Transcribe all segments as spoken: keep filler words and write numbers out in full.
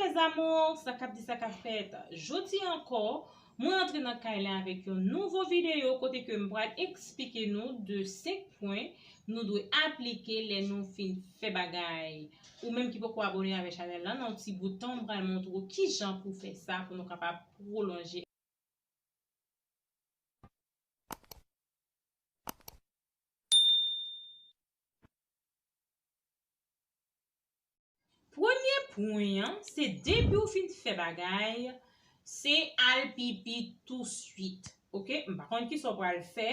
Mes amours, sa k ap di, sa k ap fèt. Jodi ankò, mwen antre nan kay la avèk yon nouvo videyo kote ke m pral eksplike nou de senk pwen nou dwe aplike lè nou fin fè bagay. Ou menm ki poko abòne avèk chanèl la, nan yon ti bout tan, m pral montre w kijan pou fè sa pou nou kapab pwolonje. Premye pwen an, se depi w fin fè bagay, se al pipi touswit. Oke? M pa konn kisa w pral fè,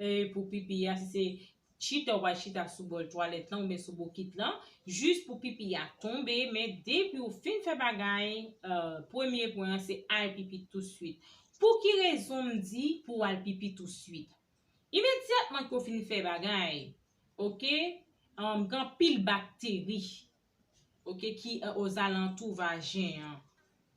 eh, pou pipi a, si se chita, w pral chita sou bòl twalèt lan oubyen sou bokit lan, jis pou pipi a tonbe, men depi w fin fè bagay, eh, premye pwen an, se al pipi touswit. Pou ki rezon m di pou w al pipi touswit? Imedyatman ke w fin fè bagay, oke, um, gen anpil bakteri, oke, ki, eh, ozalantou vajen an.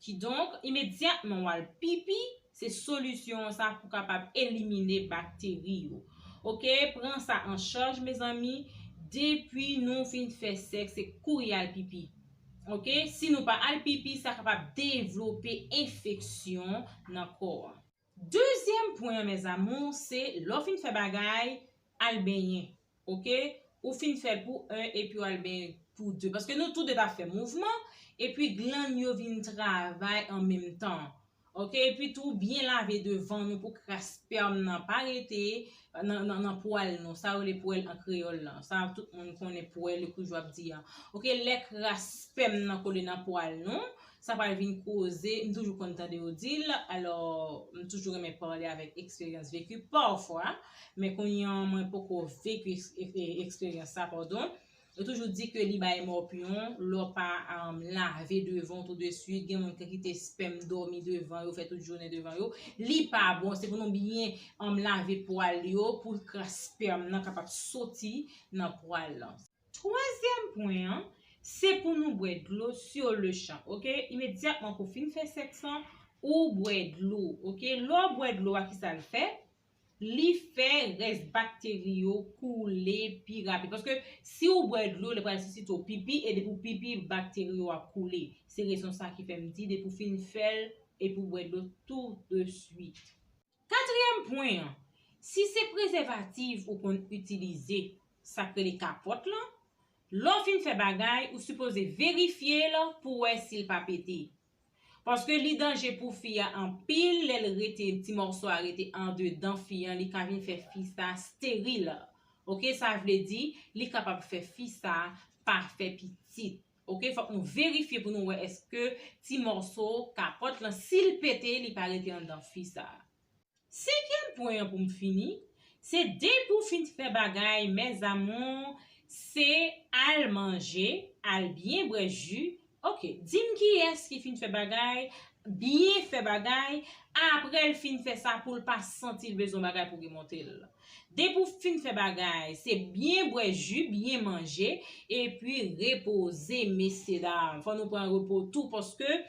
Kidonk, imedyatman w al pipi, se solisyon an sa pou kapab elimine bakteri yo. Oke, pran sa an chaj, mezanmi. Depi nou fin fè sèks, se kouri al pipi. Oke, si nou pa al pipi, sa kapab devlope enfeksyon nan kò a. Dezyèm pwen an, mes amours, se lè w fin fè bagay, al benyen. Oke? Ou fin fè l pou en, epi w al benyen pou de. Paske nou tou de t ap fè mouvman, epi glann yo vin travay an menm tan. Oke? Epi tou, byen lave devan nou pou kras spèm nan pa rete nan, nan, nan pwal nou. Sa yo rele pwèl an kreyòl lan. Sa tout moun konnen pwèl, yo toujou ap di an. Oke? Lè kras spèm nan kole nan pwal nou, sa pral vin koze, m toujou konn tande yo di l, alò, m toujou renmen pale avèk eksperyans veki pafwa, men kounye an mwen poko veki eks-, e-, e-, eksperyans sa, padon. Yo toujou di ke li bay mòpyon, lè w pa, um, lave devan w tou de swit, gen moun ki kite spèm dòmi devan yo, fè tout jounen devan yo, li pa bon, se pou nou byen, um, lave pwal yo, pou kras spèm nan kapab soti nan pwal lan. Twazyèm pwen an, se pou nou bwè dlo sur le champ, oke? Imedyatman ke w fin fè sèks lan, ou bwè dlo, oke? Lè w bwè dlo a, kisa l fè? Li fè rès bakteri yo koule pi rapid. Paske si w bwè dlo, li pral sisite w pipi, e depi w pipi, bakteri yo ap koule. Se rezon sa ki fè m di, depi w fin fè l, epi w bwè dlo tou de swit. Katriyèm pwen an, si se prezèvatif ou konn itilize, sa k rele kapòt lan, lè w fin fè bagay, ou sipoze verifye l pou wè si l pa pete. Paske li danje pou fi a anpil lè l rete, ti mòso a rete andedan fi an, li ka vin fè fi sa steril. Oke, sa vle di, li kapab fè fi sa pa fè pitit. Oke, fòk nou verifye pou nou wè èske ti mòso kapòt lan, si l pete, li pa rete anndan fi sa. Senkyèm pwen an pou m fini, se depi w fin fè bagay, mes amours, se al manje, al byen bwè ji. Oke, di m kiyès ki fin fè bagay, byen fè bagay, apre l fin fè sa pou l pa santi l bezwen bagay pou remonte l. Depi w fin fè bagay, se byen bwè ji, byen manje, epi repoze, mesye dam. Fò nou pran repo tou, paske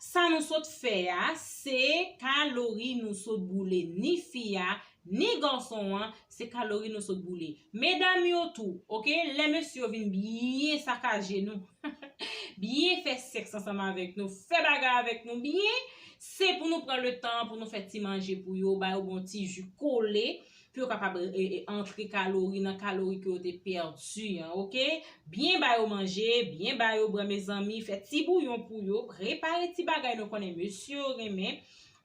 sa nou sot fè a, se kalori nou sot boule, ni fi a, ni gason an, se kalori nou sot boule. Medam yo tou, oke, lè mesye yo vin byen sakaje nou, byen fè sèks ansanm avèk nou, fè bagay avèk nou byen, se pou nou pran le tan pou nou fè ti manje pou yo, ba yo bon ti ji kole, pou yo kapab, e, e, antre kalori nan kalori ke yo te pèdi an, oke? Byen ba yo manje, byen ba yo bwè, mezanmi, fè ti bouyon pou yo, prepare ti bagay nou konnen mesye yo renmen,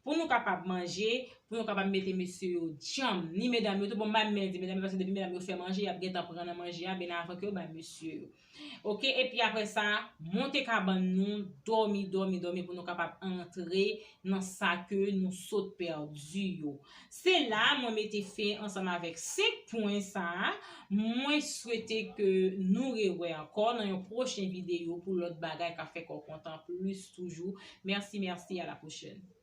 pou nou kapab manje, pou nou kapab mete mesye yo djanm, ni medam yo tou. Bon, m pa menm di medam yo, paske depi medam yo fè manje, y ap gentan pran nan manje a, byen avan ke yo bay mesye yo. Oke, epi apre sa, monte kabann nou, dòmi, dòmi, dòmi pou nou kapab antre nan sa ke nou sot pèdi yo. Se la mwen mete fen ansanm avèk senk pwen sa a. Mwen swete ke nou rewè ankò nan yon pwochen videyo pou lòt bagay k ap fè kò kontan plis toujou. Mèsi, mèsi, à la prochaine.